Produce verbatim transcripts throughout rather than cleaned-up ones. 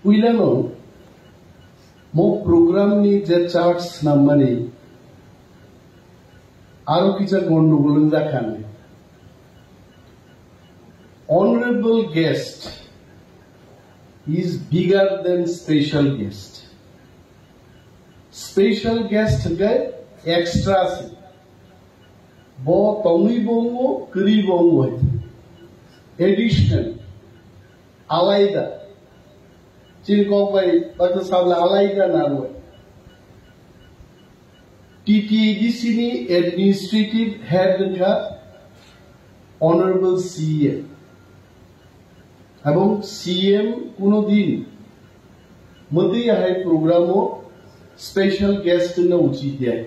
Puilano mo program ni je chart snammani aro kisa gondogol wngjakha. Honorable guest is bigger than special guest. Special guest hwnkhe extra se. Bo tongwi bo wngo, kwrwi bo wngo. Additional. Alaida. Chini kok bai, bacha sabla alaida narwai. T T A D C ni administrative head wngkha Honorable C M. Ebong C M kuno din mwtwi ahai program o special guest wngna uchit ya.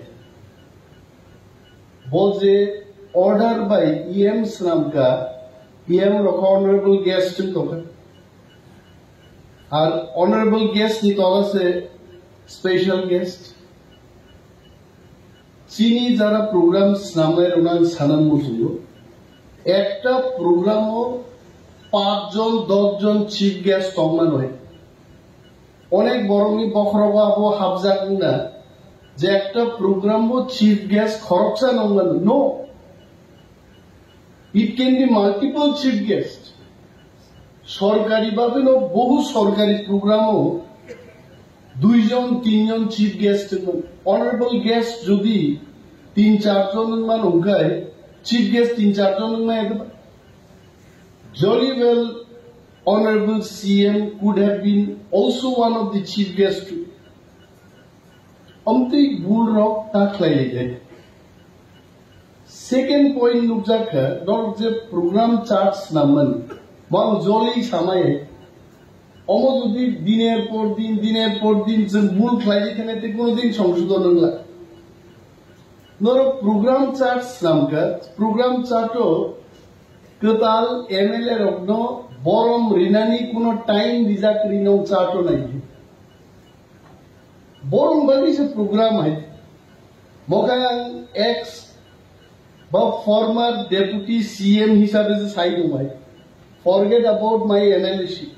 Bo je order bai E M swnamkha, E M rokha honorable guest wng tongkha. Ar honorable guest ni tola se special guest. Chini jara program snamnai rokno ang sana muchungo. Ekta program o pach jon, dosh jon chief guest tongma noi. Onek borokni bokhorogo abo hapjak wngna je ekta program o chief guest khoroksa nongmano. No. It can be multiple chief guest. Sorkari babeno bohu sorkari program o dui jon, tin jon chief guest wngmano. Honorable guest jodi tin char jon wngmano hwnkhe chief guest tin char jon wngmaya de ba? Jolly well, Honorable C M could have been also one of the chief guests too. Omtwi bul rok ta khlai lai de. Second point nukjak kha, norok je program chart snamman, mang jolly samai. Omo jodi diner por din, diner por din, jeng bul khlai lai thane te kono din songsodon wngla. Norok program chart snamkha, program chart o kwtal M L A rokno borom rinani kuno time rijak ri nong chart o nai. Borom bagwi se program hai. Mokhang ex ba former deputy C M hisabe je sai tong hai. Forget about my M L A ship.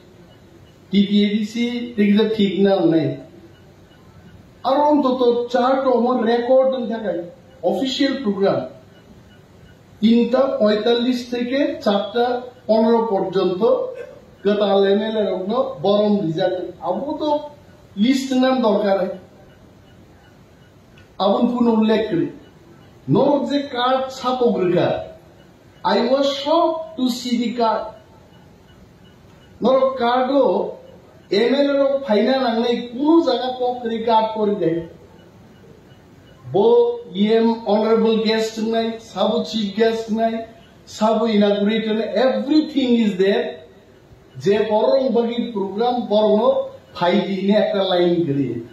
T T A D C thik je thik na nai. Aro ontoto chart o omo record wng thakai official program. Tinta poitallis theke charta pondro porjonto kwtal M L A rokno borom rijak. Abo to list wngna dorkar hai. Aboni phunu ullekh kwrwi. Norok je card sapok rwkha, I was shocked to see the card. Norok card o M L A rok phaina nangnai kunu jaga kok kwrwi card pori de. Bo E M honorable guest wngnai, sabo chief guest wngnai, sabo inaugurate wngnai, everything is there. Je borok bagwi program borokno phai di hwnwi ekta line kwrwi.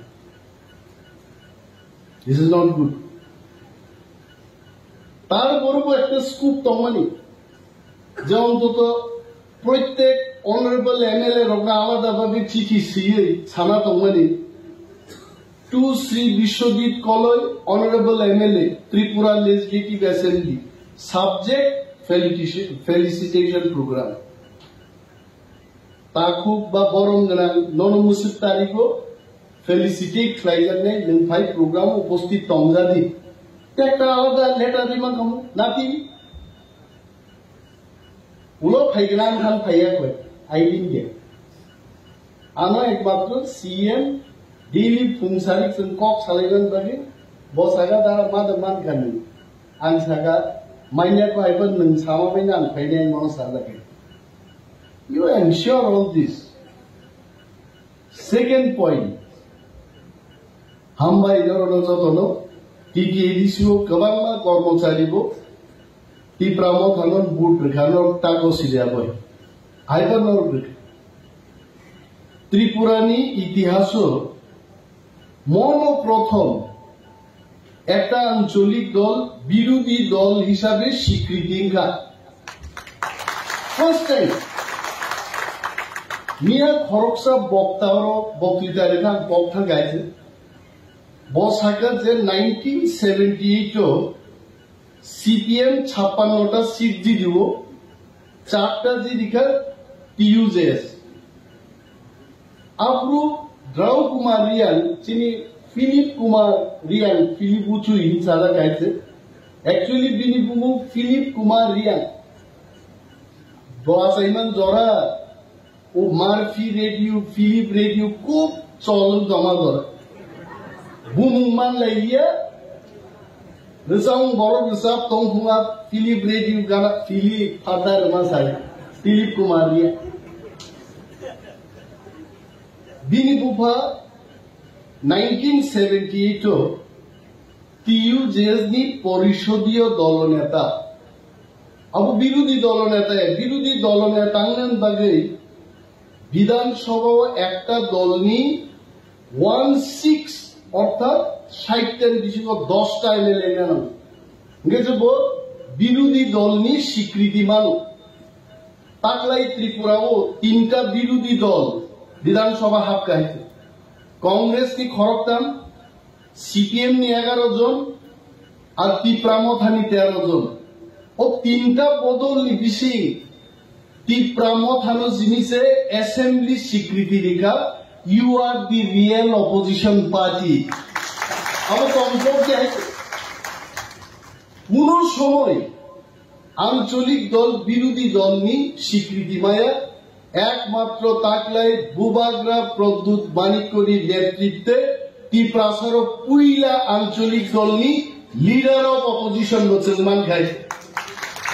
This is not good. Tar borok bo ekta scope tongmani. Je ontoto proitek honorable M L A rokno alada bhabe chithi swiwi sana tongmani. To Shri Biswajit Koloi, Honorable M L A, Tripura Legislative Assembly, subject felicitation, felicitation program. Takhuk ba borom gwnang nono mwswk tarigo felicitate khlaijaknai nwng phai program uposthit tongjadi. Ekta alada letter rima khamu, nothing. Ulo phai gwnang khan phaiya koi, I didn't get. Ano ekmatro C M daily phung sarik chwng kok salaiman bagwi bo saka da ma da man kani. Ang saka manya ko haiba nwng sama bai nang phainai mo sa da kai. You ensure all this. Second point, hambai norokno jotono T T A D C o kwbangma kormochari bo Tipra Motha no vote rwkha, norok tago siriya bai. Haiba norok rwkha. Tripura ni itihaso mono prothom ekta ancholik dol birodhi dol hisabe swikriti wngkha. First time. Miya khoroksa bokta oro boktwita rwkha, ang bokthang gaithe. Bo sakha je nineteen seventy eight o C P M chappanno ta seat jidio, charta jidikha T U J S. Abru Drau Kumar Riang, chini Philip Kumar Riang, Philip Uchui hinwi sajak hai se. Actually, bini bumung Philip Kumar Riang. Bo achaiman jora, o Murphy Radio, Philip Radio, kub cholwng tongma jora. Bumung manlaiya, rwchapmung borok rwchap tong phunga, Philip Radio gana, Philip Father ma sai, Philip Kumar Riang. Bini bupha nineteen seventy-eight o T U J S ni porisodiyo dolo neta. Abo birodhi dolo neta, birodhi dolo neta wngna bagwi Bidhan Sabha o ekta dolni one six, orthat sait ni bisingo dosta M L A wngna nango. Hingke je bo birodhi dolni sikriti mano. Taklai Tripura o tinta birodhi dol Bidhan Sabha hapkha hai. Congress ni khoroktham, C P M ni egaro jon, ar Tipra Motha ni tero jon. O tinta bodol ni bising Tipra Motha no jini se assembly sikriti rikha, "You are the real opposition party." Abo tongthok je hai. Kuno somoy ancholik dol birodhi dol ni sikriti maya, ekmatro taklai Bubagra Pradyut Manikya ni netritwe Tiprasa rok puila ancholik dol ni leader of opposition bo chwng mankhai.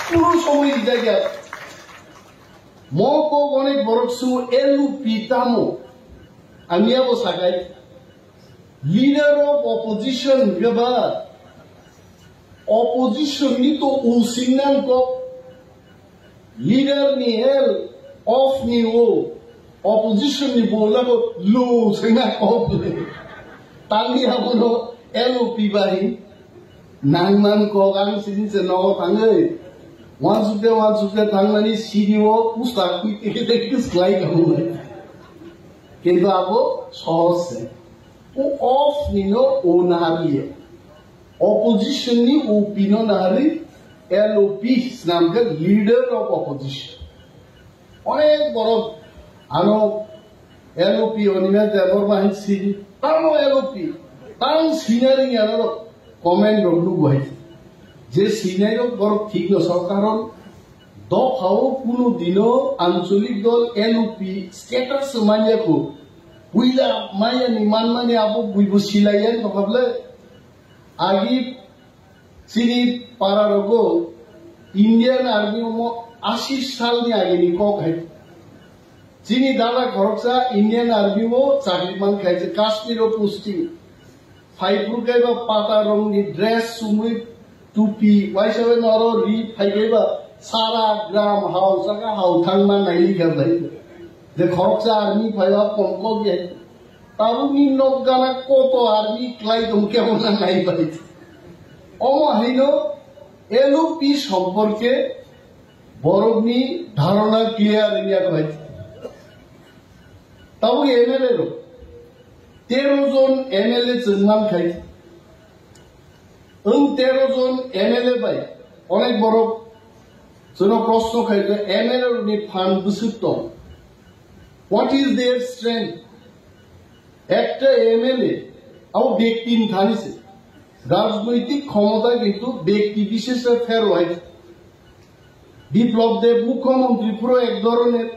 Kuno somoy rijak ya. Mo kok onek borok sungo L U P tamo. Ang yabo sakai. Leader of opposition hwnkhe ba opposition ni to using nang kok. Leader ni L, of ni o. Opposition ni bo lago lo sengna kok. Tangni abono L U P bahi. Nang nang kok ang sini se nogo tangwi. Wansukte, wansukte tangmani C D O usta kui teke teke slai kamu. Kintu abo sohos se. O of ni no o nahariye. Opposition ni O P no nahari, L O P snamkhe leader of opposition. Onek borok ano L O P Animesh Debbarma hin sini, tamo L O P, tang sinari ano comment rok nugo hai. Je sinai rok borok thik no sa, karon dophao kuno dino ancholik dol L O P status manya ko. Puila maya ni manmani abo buibo silaiya no hable. Agi Chini para rogo Indian Army omo ashi salni agini kok hai. Chini dada khoroksa Indian Army o chakri man khai je Kashmir o posting. Phai phur kaiba pata rongni dress sumui tupi waisa bai noro ri phai kaiba sara gram hao saka hao thangma naili kha bai. Je khoroksa army phaiba kom kok ye. Tabukni nok gana koto army klai tong khe hwnna nai bai. Omo haino L O P somporke borokni dharona clear wngya bai. Tabuk M L A rok tero jon M L A chwng man khai. Wng tero jon M L A bai onek borok chwngno proshno khai je M L A rokni phan bwswk tong. What is their strength? Ekta M L A abo bekti ni thani se. Rajnoitik khomota kintu bekti bishesh phero hai. Biplab Deb mukhyamantri puro ek dhoroner.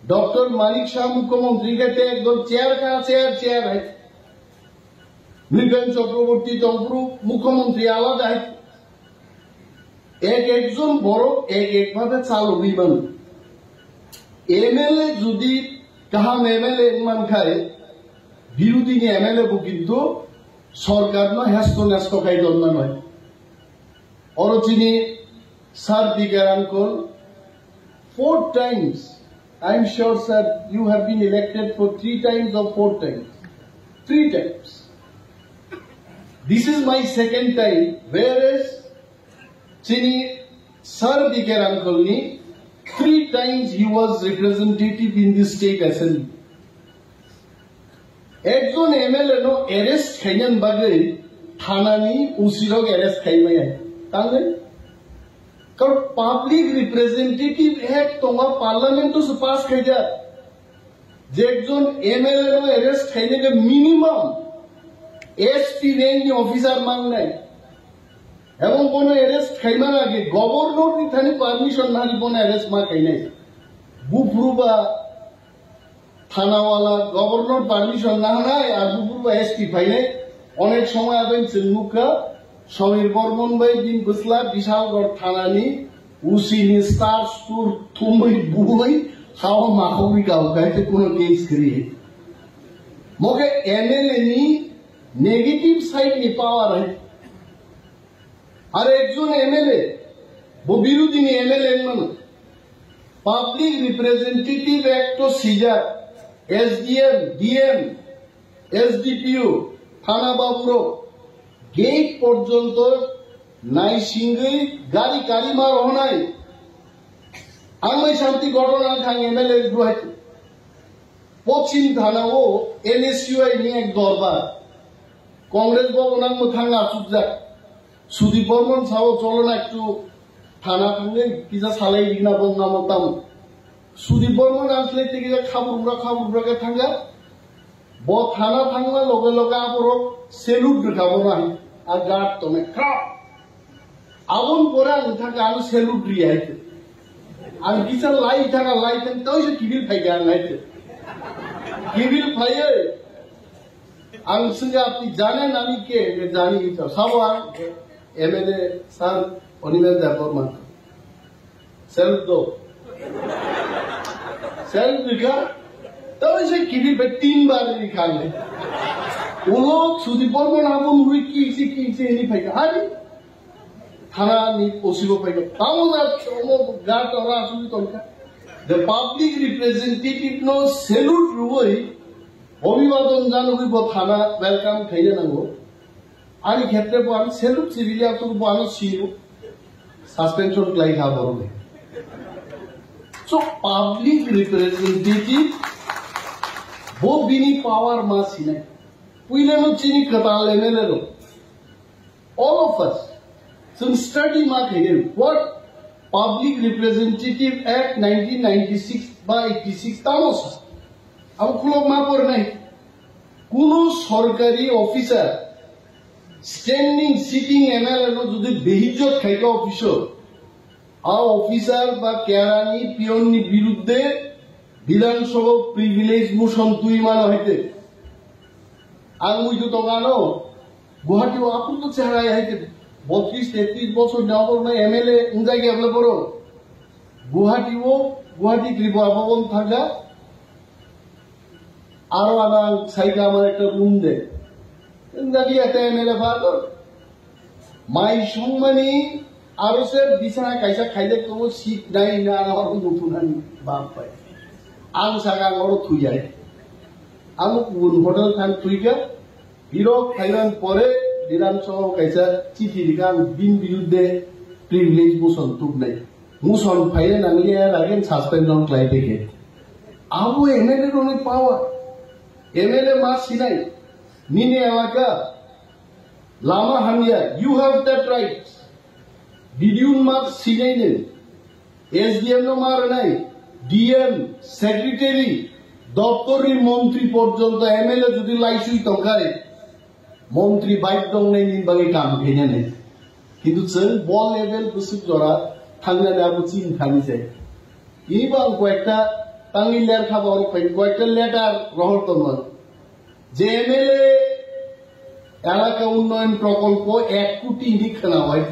Doctor Manik Shah mukhyamantri khe te ekdom chair kha chair chair hai. Nripen Chakraborty tongphuru mukhyamantri alada hai. Ek ekjon borok ek ek bhabe chalogwi mano. M L A jodi kaham M L A wngman khai, birodhi ni M L A bo kintu sorkar no hesto nesto khai don manoi. Oro chini Sir Dikar uncle, four times, I'm sure, sir, you have been elected for three times or four times. Three times. This is my second time, whereas chini Sir Dikar uncle ni three times he was representative in the state assembly. Ekjon M L A no arrest khainani bagwi thanani O C rok arrest khaimaya. Tangwi? Karon Public Representative Act tongo, Parliament o se pass khaijak. Je ekjon M L A no arrest khainai khe minimum S P rank ni officer mangnai. Ebong bono arrest khaimani age governor ni thani permission nani bono arrest ma khainai. Bupru ba thanawala governor permission nahanai ar bupru ba S P phainai. Onek somoy aboni chwng nukha Samir Bormon bai bini bwsla Bishalgarh thanani O C ni star sur thumwi buwi hao makhogwi kau khaite kuno case kwrwi. Moke M L A ni negative side ni power hai. Ar ekjon M L A, bo birodhi ni M L A wngmano. Public Representative Act o sijak, S D M, D M, S D P O, thana baburok, gate porjonto naisingwi gari kari ma rohonai. Ang bai shanti ghotona wngkha ang M L A ruhai. Pochim thana o N S U I ni ek dorbar. Congress bhavan ang mwthang achukjak. Sudip Bormon sao cholo na ektu thana thangwi kisa salai rikna bongna motam. Sudip Bormon asle te kisa khabur bra khabur bra khe thangya. Bo thana thangna loge loge aborok salute rwkha bo nai. A guard tone krap. Aboni pore ang thangkha ang salute ri hai. Ang kisa lai thangkha lai thang tawisa kibil phaikha ang hai. Kibil phaiye. Ang swngkha, "Apni jane nani ke?" He jani hi to. Sabo ang M L A sir Animesh Debbarma. Self do. Self rikha. Tawisa kibil bai tin bar rikha ne. Ulo Sudip Bormon abo nugwi kisi kisi hini phaikha. Hari? Thana ni O C bo phaikha. Tamo na omo guard ora asugwi tongkha. The public representative no salute rwwi Abhibadon janogwi bo thana welcome khaina nango. Ani khetre bo ano salute siriya to bo ano sino suspension khlai kha borok le. So public representative bo bini power ma sinai. Puila no chini kwtal M L A rok. All of us, chwng study ma khainai, what Public Representative Act nineteen ninety-six ba eighty-six tamo sa. Abo khulok ma pornai. Kuno sorkari officer, standing sitting M L A no jodi beijjot khaikha officer, a officer ba kerani peon ni biruddhe Bidhan Sabha privilege motion twi mano haite. Ang muitu tongano Guwahati o aphuru to chehra hai ke botris tetris bochor ni ogor na M L A wngjak ya bole borok. Guwahati o, Guwahati Tripura Bhaban thangkha. Aro ano ang saikha amar ekta room de. Wngjak ya ekta M L A phato. Mai songmani aro se bisana kaisa khaijak tongo seat nai na aro muthunani bap bai. Ang saka ang oro thuyai. Ang kubun hotel thang thuikha. Birok phaiman pore Bidhan Sabha kaisa chithi rikha ang bini biruddhe privilege motion tubnai. Motion phaina nangliya again suspension khlai teke. Abo M L A rokni power. M L A ma sinai. Nini elaka lama hamya. You have that right. B D O ma sinai nini. S D M no ma rwnai, D M, secretary, doptorni montri porjonto M L A jodi laisui tongkhai, montri bike tongnai ni bagwi kam khainani. Kintu chwng bo level bwswk jora thangnani abo chini thani jai. Ini bo ang koyekta tangwi ler kha bo oro phai koyekta letter rohor tongmani. Je M L A elaka unnoyon prokolpo ek koti hini khwna hoi.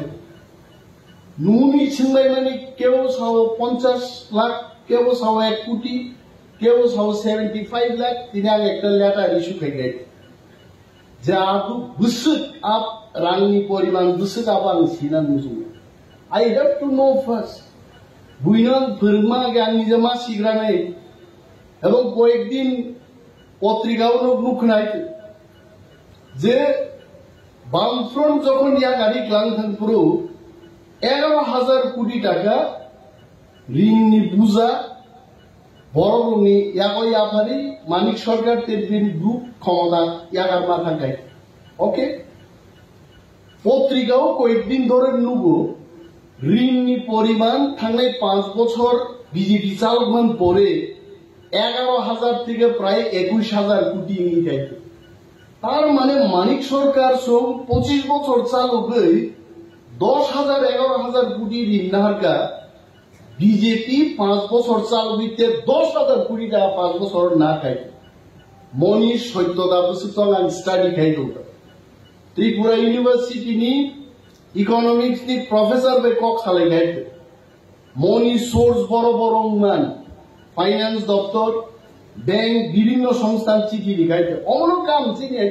Nuni swnglaimani kebo sao ponchash lakh, kebo sao ek koti, kebo sao seventy five lakh, tini ang ekta letter issue khaikha. Je abo bwswk ab rangni poriman bwswk abo ang sina nujungo. I have to know first. Buino ang phwrwngma age ang nijema sigranai. Ebong koyekdin potrika o nuk nukhnai je Bamfront jokhon yakari klang thang phuru egaro hajar koti taka rinni buja borok rokni yago yaphari Manik Sarkar tei bini group khomota yakar ma thangkhai. Okay? Potrika o koyekdin dhore nugo rinni poriman thangnai panch bochor B J P chalokman pore এগারো হাজার থেকে প্রায় একুশ হাজার কোটি ইংরেজি। তার মানে মানিক সরকার সব পঁচিশ বছর চালকই দশ হাজার, এগারো হাজার কোটি ঋণ নাহারকা। বিজেপি পাঁচ বছর চালকিতে দশ হাজার কোটি টাকা পাঁচ বছর না খাই। মনি সত্যতা বসে চলান স্টাডি খাই দৌড়া। ত্রিপুরা ইউনিভার্সিটি নি ইকোনমিক্স নি প্রফেসর বে কক সালে গাইতে। Money source boro boro wngman, finance doptor, bank, bibhinno songsthan chiti rikhai te. Omono kam chini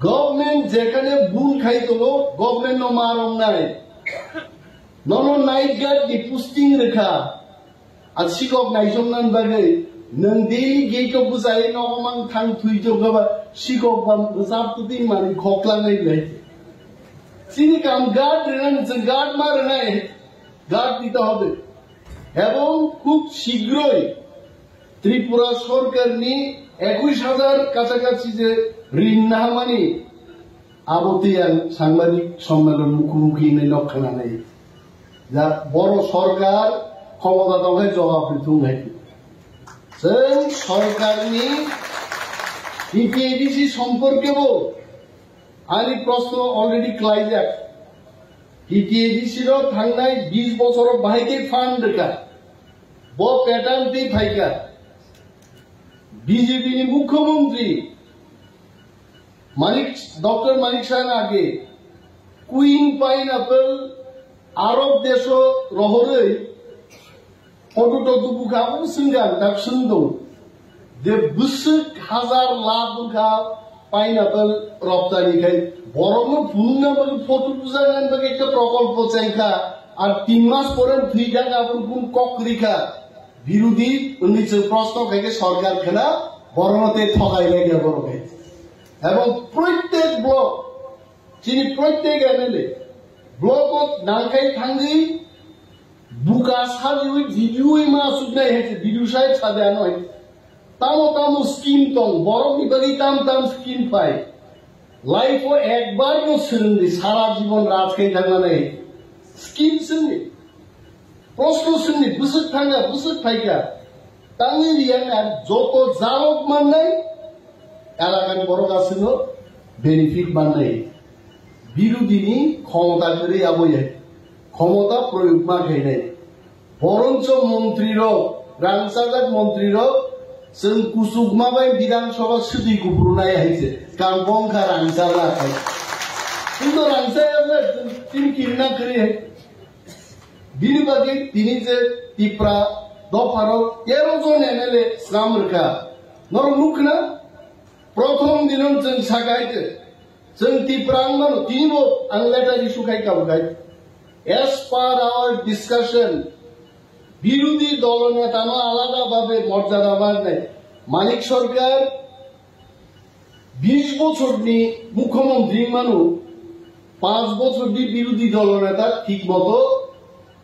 government jekhane bhul khai tongo, government no ma rong nai. Nono night guard ni posting rikha. A sikok naisong nan bagwi nwng daily gate o bwsai nogo mang thang thwi jok gaba sikok bam bwsap tuting mani khoklang nai lai. Chini kam guard rwna nung chwng guard ma rwnai. Guard দিতে হবে এবং খুব শীঘ্রই ত্রিপুরা সরকার নি একুশ হাজার কাছাকাছি যে ঋণ নাহামানি আবতি ang সাংবাদিক সম্মেলন মুখোমুখি নেই লক্ষণা নেই যা বড় সরকার ক্ষমতা দখে জবাব দিতে হয়। Sen সরকার নি টিপিএডিসি সম্পর্কে bo Ani proshno already klaijak. T T A D C rok thangnai bis bochoro bahai khe fund rwkha. Bo pattern twi phaikha. B J P ni mukhyamantri Manik, Doctor Manik Saha age Queen Pineapple Arab desho rohorwi photo to tubu kha, abo swngkha, ang tak swngdong. Je bwswk hazar lakh wngkha pineapple roptani khai, borokno phunukna bagwi photo tujakna bagwi ekta prokolpo chengkha, ar tin mas pore thwijak abo kun kok kwrwi kha. Birodi wngwi chwng proshno khai khe sorkar khna, borokno tei thokai lai kha borok hai. Ebong proitek block, chini proitek M L A block o nangkhai thangwi buka sajiwi video ma suknai hai video sai sade ano hai. Tamo tamo scheme tong, borok ni bagwi tam tam scheme phai. Life o ekbar no swrwngdi, sara jibon raj khai thangma nai. Scheme swngdi. Proshno swngdi, bwswk thangya, bwswk phaikha. Tangwi riyang ar joto jalok mannai, elakani borok aswkno benefit mannai. Birodini khomota kwrwi abo ya. Khomota proyog ma khainai. Boroncho montri rok, rangchajak montri rok, chwng kuchukma bai Bidhan Sabha swtwi kuphurunai hai se. Kang bongkha rangchajak hai. Chwng to rangchajak, chwng tini kirna kwrwi hai. Bini bagwi tini je Tipra dopharo tero jon M L A sram rwkha. Norok nukkha na? Prothom dinon chwng sakai te. Chwng Tipra wng mano, tini bo ang letter issue khai kabo khai. As per our discussion, birodhi dolo neta no alada bhabe morjada barnai. Manik Sarkar bis bochorni mukhyamantri wng mano, panch bochorni birodhi dolo neta thik moto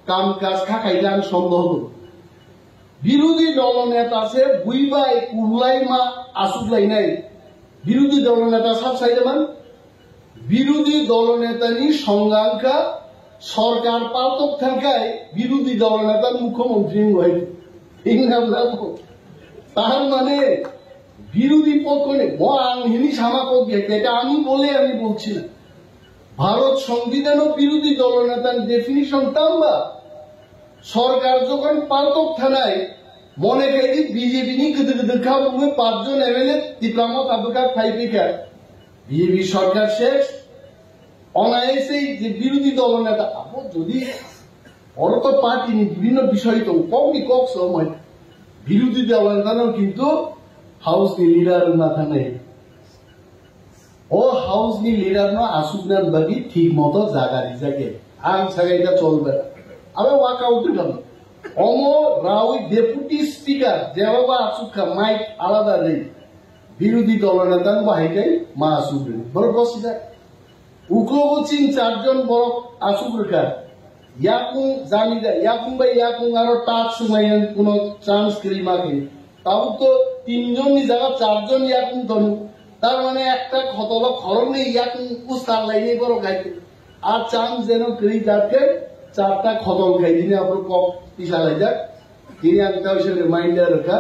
kam kaj kha khai na ang sondeho tongo. Birodhi dolo neta se bui bai kublai ma asuk lainai. Birodhi dolo neta sab sai man. Birodhi dolo neta ni songga wngkha sorkar paltok thangkhai birodhi dolo neta mukhyamantri wngoi. Inga bla ko. Tar mane বিরোধী পক্ষ নিয়ে, ব-, আমি হিনি সামা কো দিয়ে, এটা আমি বলে আমি বলছি না। ভারত সংবিধানও বিরোধী দলনেতার ডেফিনিশন তাম্বা। সরকার যখন পালতক থানায় মনে করি বিজেপি নি গদে গদে খাবো পাঁচজন এমএলএ টিপ্রামো তাবুকা ফাইপিকা। বিজেপি সরকার শেষ। অনায়াসেই যে বিরোধী দলনেতা, আপো যদি Oro to party ni bibhinno bisoi tongo, kokni kok se omo hai. Birodhi dol wngkha no kintu house ni leader wngma thang nai. O house ni leader no asukna bagwi thik moto jaga rijak ya. Ang sagai da cholbe. Abo walk out wngkha no. Omo rawi deputy speaker jeba ba asuk kha mic alada rwi. Birodhi dol wngkha no bahai kai ma asuk rwi. Borok bo sida. Uklogo chini charjon borok asuk rwkha. Yakung jani da, yakung bai yakung aro tak swmaiya kuno chance kwrwi ma khe. Tabuk to tinjon ni jaga charjon yakung tonu. Tar mane ekta khotolo khoroknwi yakung ustar lainai borok hai khe. A chance jeno kwrwi jak khe charta khotol khai dini aphuru kok tisa laijak. Tini ang tawisa reminder rwkha.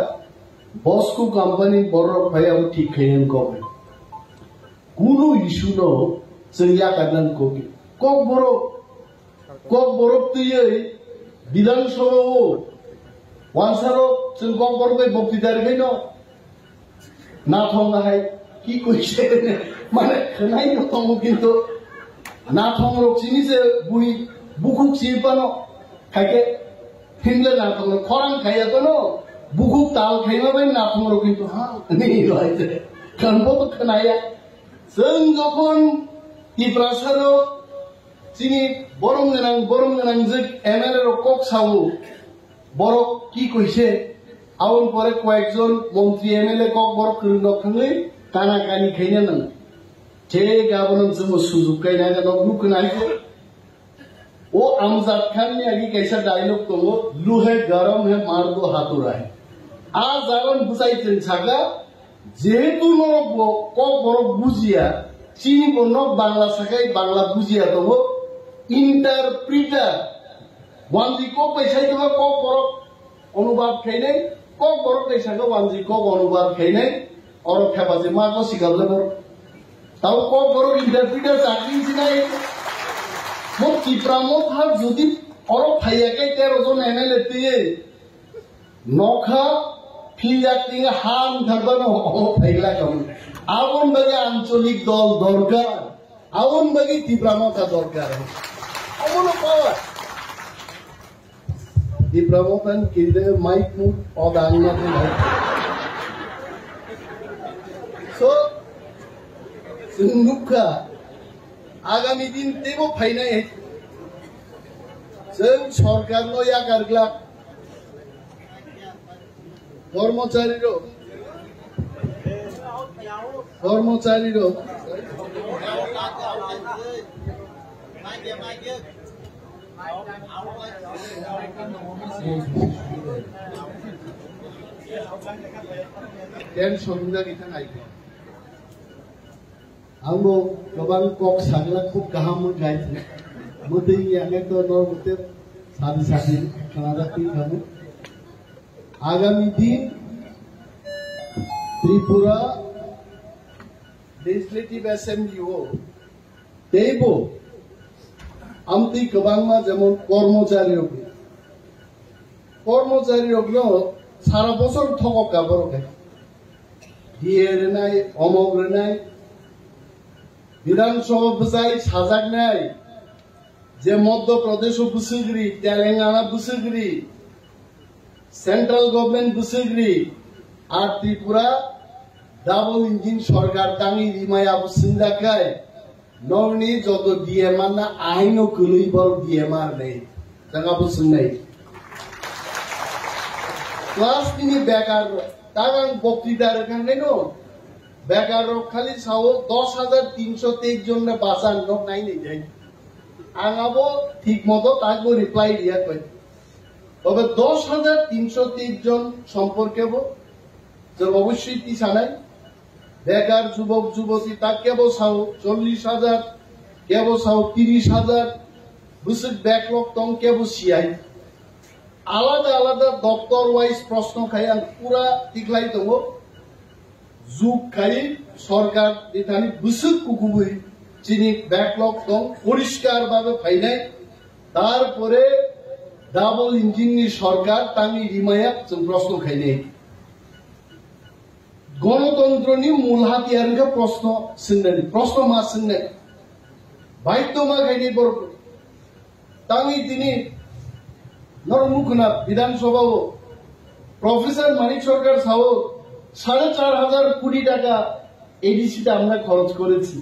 Bosco company borok phai abo thik khainani kok. Kunu issue no chwng yakarnani kok. Kok borok, kok borok twiwi Bidhan Sabha o wansarok chwng kok borok bai bokti dari khaino. Nathong hai ki koise mane khwnai no tongo kintu nathong rok chini se bui bukhuk si pano khaike hinle nathong rok khorang khaiya tono bukhuk tal khaima bai nathong rok kintu ha ni roi se khangbo to khwnaya. Chwng jokhon Tiprasa rok chini borom gwnang, borom gwnang je M L A rok kok sao, borok ki koise, aboni pore koyekjon montri M L A kok borok kwrwng nok thangwi kana kani khaina nang. Je gabono chwngbo sujuk kaina ga nok nuk khna hai. O Amjad Khan ni agi kaisa dialogue tongo, "Luhe garam hai, maar do hathura hai." A jagan bwsai chwng saka, jehetu norok bo kok borok bujiya, chini bo nok Bangla sakai Bangla bujiya tongo, interpreter, wanjwi kok bai sai tongma kok borok onubad khainai, kok borok bai saka wanjwi kok onubad khainai, oro thepa se ma ko sikable borok. Tau kok borok interpreter chakri sinai, mo Tipra Motha jodi oro phaiya kai tero jon M L A twiwi, Nokha phiyakni ham thangmano omo phaila kamo. Aboni bagwi ancholik dol dorkar. Aboni bagwi Tipra Motha dorkar. Omono power. Tipra Motha ni kiri de mic mu odang na de mic. So, chwng nukha. Agami din teibo phainai hai. Chwng sorkarno yakar glak. Kormochari rok. Kormochari rok. Tension wngya khe thang ai. Ang bo kwbang kok sagla khub kaham wngkha. Mwtwi ya khe to no mwtwi sadi sadi khwnajak twi khamu. Agami din Tripura Legislative Assembly o teibo amtwi kwbangma jemon kormochari rok, kormochari rokno sara bosor thokok ka borok hai. D A rwnai, omok rwnai, Bidhan Sabha bwsai sajaknai, je Madhya Pradesh o bwswk ri, Telangana bwswk ri, Central Government bwswk ri, ar Tripura double engine sorkar tangwi rimaya abo swngjak khai, nokni joto D M R na aino kwlwi borok D M R nei, jang abo swngnai. Class nini bekar rok, tagang bokti da rwkha khaino, Bekar rok khali sao dos hajar tinso teis jon no bachan nok nai nai jai. Ang abo thik moto takbo reply riya koi. Tobe dos hajar tinso teis jon somporke bo je obossoi tisanai. Bekar jubok juboti tak kebo sao chollish hajar, kebo sao tiris hajar, bwswk backlog tong kebo siyai. Alada alada doptor wise proshno khai ang pura tikhlai tongo. Juk khai sorkar ni thani bwswk kukubui chini backlog tong poriskar babe phainai. Tarpore double engine ni sorkar tangwi rimaya chwng proshno khainai. Gonotontro ni mul hatiyar wngkha proshno swngnani, proshno ma swngnai. Baidyo ma khainai borok. Tangwi tini norok nukhuna Bidhan Sabha o Professor Manik Sarkar sao সাড়ে চার হাজার কোটি টাকা A D C তে আমরা খরচ করেছি।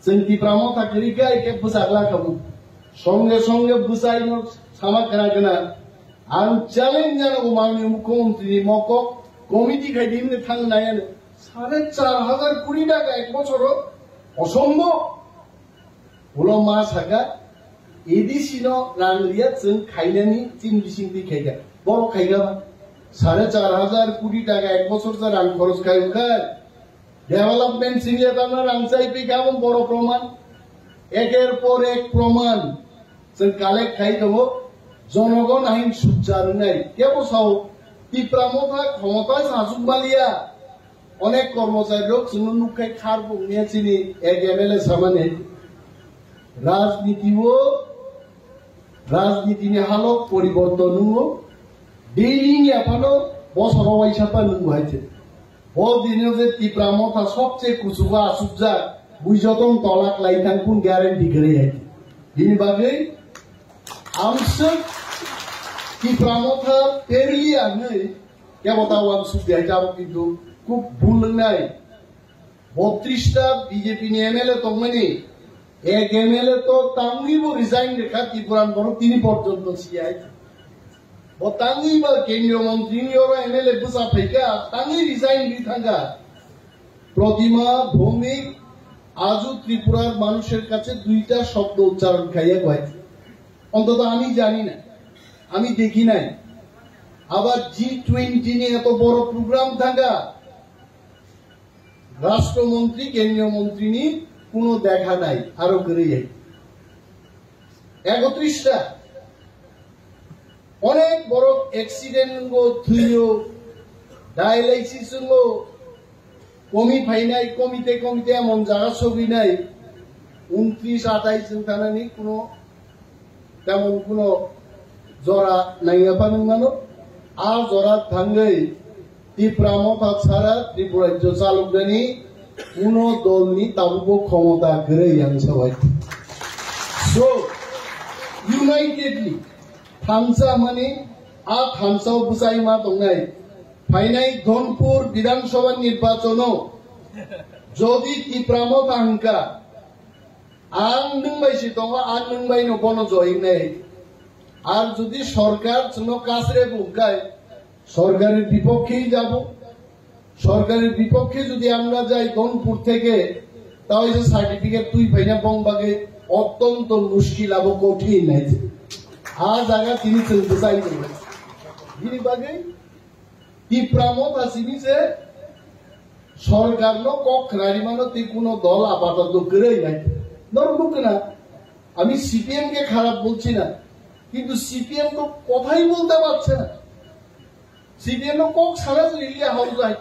Chwng Tipra Motha kwrwi khe hai khe bwchak lakha bo. Songe songe bwchai no sama khna khna. Ang challenge jano bo manwi mukhyamantri ni mokok committee khai di hwnwi thang nai ano. সাড়ে চার হাজার কোটি টাকা এক বছর অসম্ভব। Ulo ma saka, A D C no rang riya chwng khainani chini bising twi khaikha. Borok khaikha ba. সাড়ে চার হাজার কোটি টাকা এক বছর je rang khoros khai wngkha. Development singya tamo rang chai pi kha boro proman. Eker por ek proman. Chwng collect khai tongo. Jonogon ahin sukcha rwnai. Kebo sao Tipra Motha khomota sasuk maliya, onek kormochari rok chwngno nukkhai khar bung niya chini ek M L A samani. Rajniti o, rajniti ni halok poriborton nungo, daily ni aphano bosoro waisa pa nungo hai se. Bo dino je Tipra Motha sobse kuchugo asukjak, bui joton tolak lai thang kun guarantee kwrwi hai se. Bini bagwi amswk Tipra Motha perliya hwnwi kebo ta uansuk di hai jabo kintu kuk bul wngnai. Botris ta B J P ni M L A tongmani, ek M L A to tangwi bo resign rikha Tripura ni borok tini porjonto siyai. Bo tangwi ba kendriyo montri ni oro M L A bwsa phaikha, tangwi resign ri thangkha. Protima Bhowmik আজও ত্রিপুরার মানুষের কাছে দুইটা শব্দ উচ্চারণ খাইয়া কয়, অন্তত আমি জানি না, আমি দেখি নাই। আবার জি টোয়েন্টি নিয়ে এত বড় প্রোগ্রাম থাকা রাষ্ট্রমন্ত্রী, কেন্দ্রীয় মন্ত্রী নিয়ে কোনো দেখা নাই। আরো করে যাই একত্রিশটা অনেক বড় অ্যাক্সিডেন্ট গো, থুইও, ডায়ালাইসিস গো, কমি ফাইনাই, কমিতে কমিতে এমন জায়গা ছবি নাই। উনত্রিশ আঠাইশ জন থানানি কোনো তেমন কোনো জরা নাই। আপান মানো, আর জরা থাঙ্গই Tipra Motha ছাড়া ত্রিপুরাজ্য চালকদানি কোনো দলনি তাবুকো ক্ষমতা গেরে ইয়াংসাবাই। So, unitedly, thansa mani, a thansa bwsai ma tongnai. Phainai Dhonpur Bidhan Sabha nirbachon o jodi Tipra Motha hwnkha, ang nwng bai si tongo, ang nwng bai no bono join nai. Ar jodi sorkar chwngno kasre bungkai, সরকারের বিপক্ষেই যাব। সরকারের বিপক্ষে যদি আমরা যাই ধনপুর থেকে, তাহলে যে সার্টিফিকেট তুই পাই না, বং বাগে অত্যন্ত মুশকিল এবং কঠিন হয়েছে। আ জায়গা তিনি চলতে চাইবেন। Bini bagwi Tipra Motha simi se sorkar no kok khnari mano tei kuno dol apatot kwrwi nai. Norok nukna, ami C P M ke kharap bolchi na, kintu C P M to kothai bolte parche na। C P M no kok sana se liya hau jai।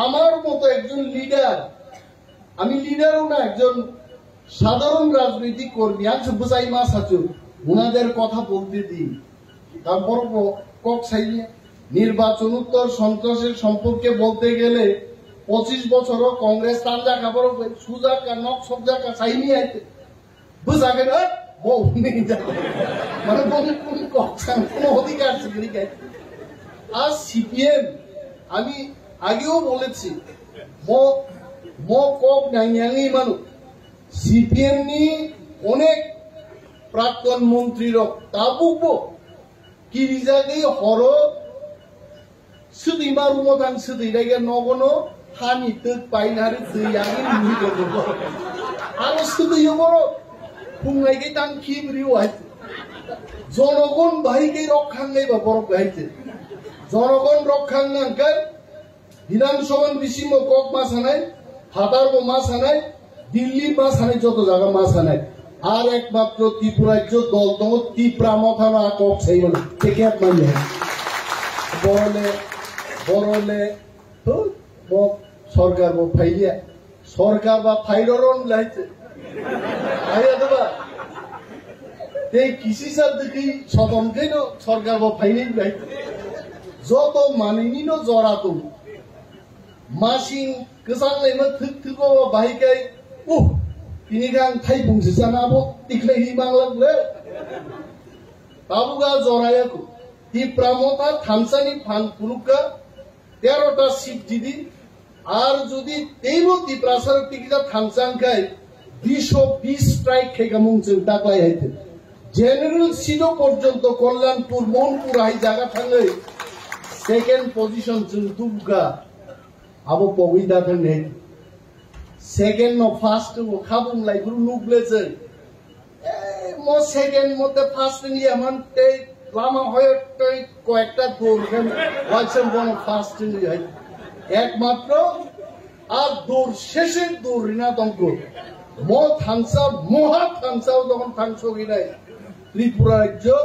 আমার মতো একজন লিডার, আমি লিডারও না, একজন সাধারণ রাজনৈতিক কর্মী, আমি শুধু চাই মা সাচু, ওনাদের কথা বলতে দিন। তারপর ক-, কক চাইলে নির্বাচন উত্তর সন্ত্রাসের সম্পর্কে বলতে গেলে পঁচিশ বছরও কংগ্রেস তান জায়গা বড় সুজা কা নক সব জায়গা চাইনি আইতে। Bwsa khe, "Oi, bo hwnwi hinjak." Mane bo kok sang, bo odhikar se kwrwi khe. Ar C P M, ami ageo bolechi, bo, bo kok nangya wngwi mano. C P M ni onek prakton montri rok tabuk bo kirijagwi horo Swtwi ma rumo thang swtwi raiga nogono hani twk painari twi yagwi mui tongo. Aro swtwi yo borok phungnai khe tang khibri wai. Jonogon bahai khe rok khangnai ba borok bahai khe. Jonogon rok khang nang khe Bidhan Sabha ni bisingo kok ma sanai, phatar bo ma sanai, Delhi ma sanai, joto jaga ma sanai. Ar ekmatro Tripura rajyo dol tongo, Tipra Motha no a kok sai mano. Te kep manya. Borole, borole, to, bo sorkar bo phaiya. Sorkar ba phairoron lai te. Phaiya to ba. Te kisi sa dikhi sotom ke no sorkar bo phaini lai. Joto manini no jora to. Masing kwchang laima thwk thwk o bahai kai, uh, tini khe ang thaipung se chana abo tikhlai hi manglak le. Tabuk a jora ya ko. Tipra Motha thansa ni phan phunuk kha, tero ta seat jidi, ar jodi teibo Tiprasa rok tikida thansa wng khai, bish bis strike khai kha mung chwng taklai hai te. General seat o porjonto Kalyanpur, Mohanpur hai jaga thangwi second position chwng tubu kha. Abo pogwi da thang ne. Second no first no khabung lai bru nuk le chwng. Eh, mo second mo te first ni ya man te lama hoyo toi koyekta dur khen waisem bono first ni hai. Ekmatro ar dur sheshe dur rina tongko. Mo thansa, moha thansa o tokon thangso ginai. Tripura rajyo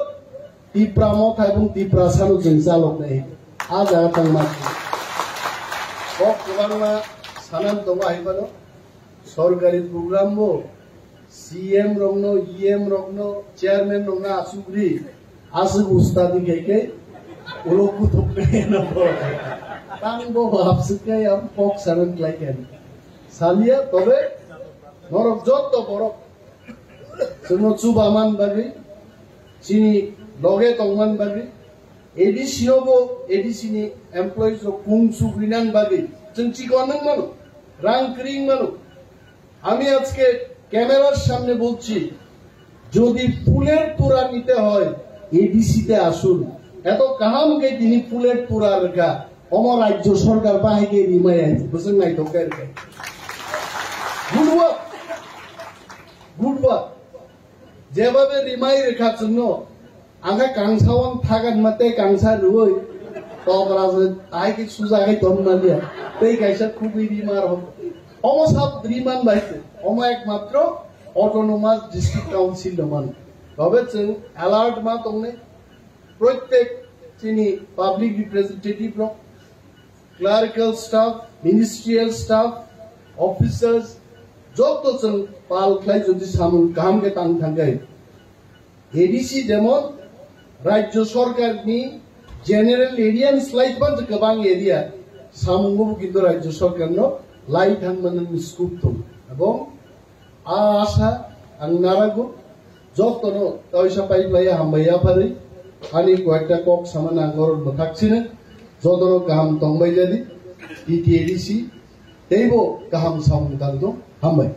Tipra Motha ebong Tiprasano chwng chaloknai. A jaga tangma. Kok kwbangma sanam tongo hai phano. Sorkari program bo C M rokno, E M rokno, chairman rokno asugri, aswk ustadi khe khe ulo kuthuk khe no bo. Tang bo hapswk khe am kok sanan klai khe. Salia tobe norok jotto borok chwngno chuba man bagwi, chini loge tongman bagwi, A D C o bo A D C ni employees rok kung chuk rinan bagwi chwng chikon nang mano, rang kring mano. আমি আজকে ক্যামেরার সামনে বলছি, যদি ফুলের তোড়া নিতে হয় এডিসি তে আসুন। এত কাহাম কে তিনি ফুলের তোড়া রেখা, অমর রাজ্য সরকার বাহিকে রিমাই আছে, বুঝলেন নাই তো? Good work, good work. Jebabe rimai rwkha chwngno, ang khe kangsa wan thagan ma tei kangsa rwui tokra se tai khe suja khai ton manya. Tei kaisa khugui rimar hok. Omo sab riman bai se. Omo ekmatro Autonomous District Council no man. Tobe chwng alert ma tongnai. Protek chini public representative rok, clerical staff, ministerial staff, officers, joto chwng pal khlai jodi samung kaham khe tang thangkhe. A D C jemon Rajya Sarkar ni general area ni slai tman kwbang area samungo bo kintu Rajya Sarkar no lai thang manani scope tong. Ebong a asa ang narago jotono kaisa pai playa hambai yapharwi ani koyekta kok samani ang oro mwthak sino jotono kaham tongbai jadi T T A D C teibo kaham samung tangdo hambai.